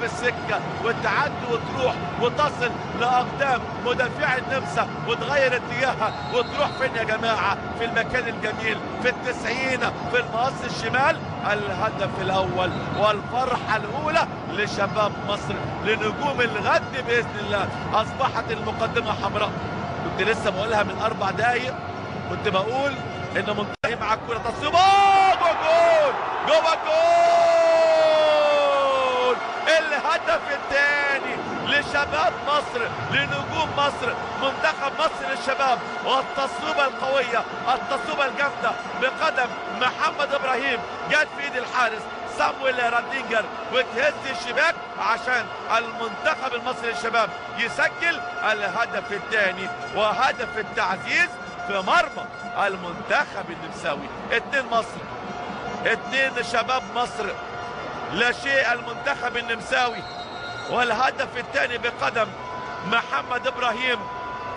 في السكة وتعدي وتروح وتصل لاقدام مدافع النمسا وتغير اتجاهها وتروح فين يا جماعة؟ في المكان الجميل في التسعين في المقص الشمال. الهدف الاول والفرحه الاولى لشباب مصر لنجوم الغد باذن الله. اصبحت المقدمة حمراء. كنت لسه بقولها من 4 دقايق، كنت بقول ان منتهي مع الكره، تصويبه جوه جول، جوه جول. الهدف الثاني لشباب مصر، لنجوم مصر، منتخب مصر للشباب، والتصويبه القوية، التصويبه الجامدة بقدم محمد ابراهيم، جت في ايد الحارس سامويل رادينجر وتهز الشباك عشان المنتخب المصري للشباب يسجل الهدف الثاني وهدف التعزيز في مرمى المنتخب النمساوي. 2 مصر، 2 شباب مصر، لا شيء المنتخب النمساوي. والهدف الثاني بقدم محمد ابراهيم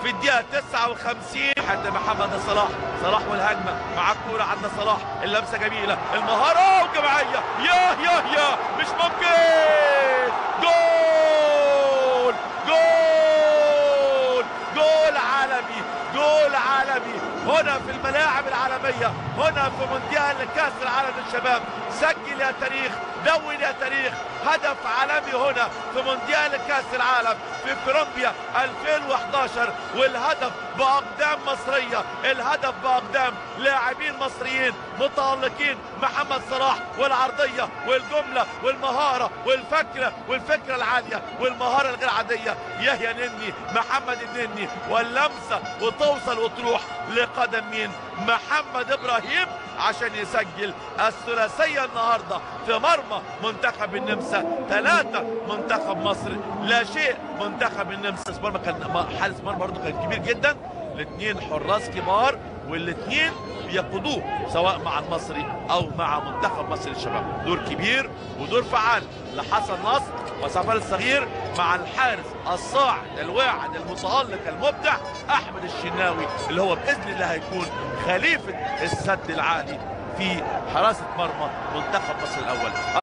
في الدقيقة 59. حتى محمد صلاح، صلاح والهجمة مع الكورة عند صلاح، اللمسة جميلة، المهارة والجماعية، يا يا يا مش ممكن، جول جول جول عالمي، جول عالمي هنا في الملاعب العالمية، هنا في مونديال كأس العالم للشباب. سجل يا تاريخ، دون يا تاريخ، هدف عالمي هنا في مونديال كأس العالم في كولومبيا 2011. والهدف بأقدام مصرية، الهدف بأقدام لاعبين مصريين متألقين، محمد صلاح والعرضية والجملة والمهارة والفكرة، والفكرة العالية والمهارة الغير عادية، يحيى نني، محمد النني، واللمسة وتوصل وتروح لقدم مين؟ محمد إبراهيم عشان يسجل الثلاثية النهاردة في مرمى منتخب النمسا. 3 منتخب مصر، لا شيء منتخب النمسا. مرمى كان حارس مرمى برضه كان كبير جدا، الاثنين حراس كبار والاثنين بيقودوه سواء مع المصري او مع منتخب مصر للشباب. دور كبير ودور فعال لحسن نصر وسفر الصغير مع الحارس الصاعد الواعد المتألق المبدع احمد الشناوي، اللي هو باذن الله هيكون خليفة السد العالي في حراسة مرمى منتخب مصر الاول.